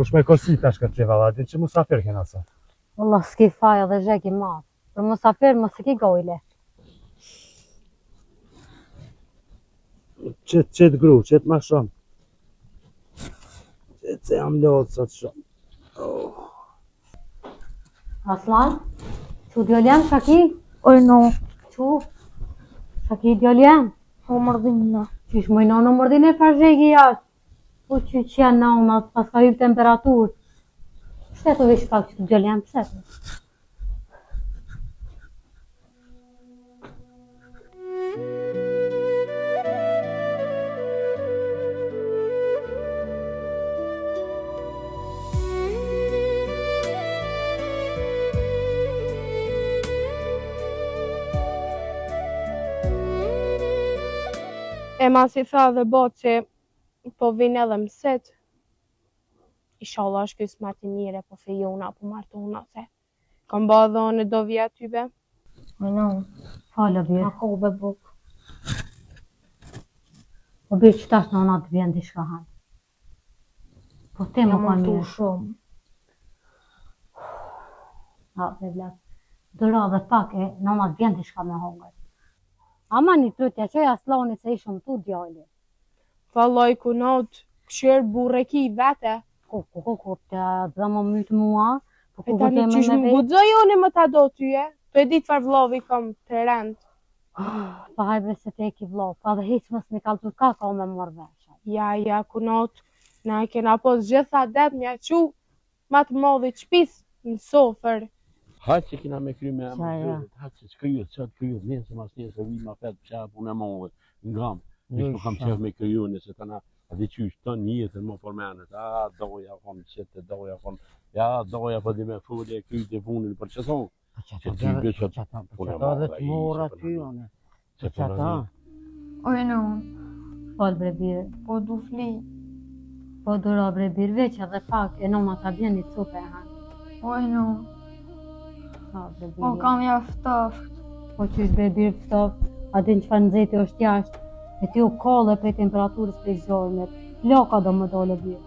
Kush me kosi tash këtë leval, a din që musafir kena sot. Wallah, s'ki faj edhe zheg i madh. Për musafir mos e ki gojle. Qet, qet gru, qet ma shumë. Qet se jam lodhë sot shumë. Oh. Aslan, çu djalë jem, çka ki? Oj no, Çu, çka ki djalë jem? o mërdhina. Qysh moj nonë mërdhine çfarë zhegi jashtë? Po që që janë nonat, pas ka hypë temperaturë. Pshtetu veç pak që djalë jem, pshtetu. E masi tha dhe boci, po vin edhe mësit. Inshallah është kismet i mire, po fejona, po martona se. Kam ba dhe unë do vjet tybe. Oj no, Fal o bir. ma kobe buk. Po bir që tash nona të vjen diçka han. Po te më Jam ka mëntu mirë. shumë. Ha, be vlat. Duro edhe pak e nona të vjen diçka me hongër. Ama një trutja qoj Asllanit se ishëm tu djali. Vallaj kunot, këshir burre ki vete. Ku, ku, ku, ku, të dhe më mytë mua, po E ku tani ku të qysh më më me guxoj unë më ta do tyje. Po e di çfarë vllovi kam të rend. Pa hajde se te e ki vllo, pa dhe hiq mos me kallzu ka ka me marr vesh. Ja, ja, kunot, na e kena pos gjitha det mja qu, ma të madhit shpis në sofër. Hajtë që kina me kry me emër Qa, ja. Zotit, hajtë që s'kryet, që të kryet, nesër mas nesër vi ma fet, qa punë e madhe, ngam, veç po kam qef me kryu, nëse tana, a di qysh, të një jetën më përmenet, a doja kon, që të doja kon, ja doja po di me fulje, kryt e punën, për që thonë, Po Që që ti ta be që po që ta po punë që e ta madhe, dhe të i, mora që ty punë unë. që Po që punë ta. Oj no, Fal bre bir, po du fli. po duro bre bir veç edhe pak e nona ta vjen një copë e han. Oj no, Ha bre bir. o kam ja ftoft. Po qysh bre bir ftoft, a din çfarë nxehti është jashtë, e ti u kolle prej temperaturës prej zhormit. Flaka do më dole bir.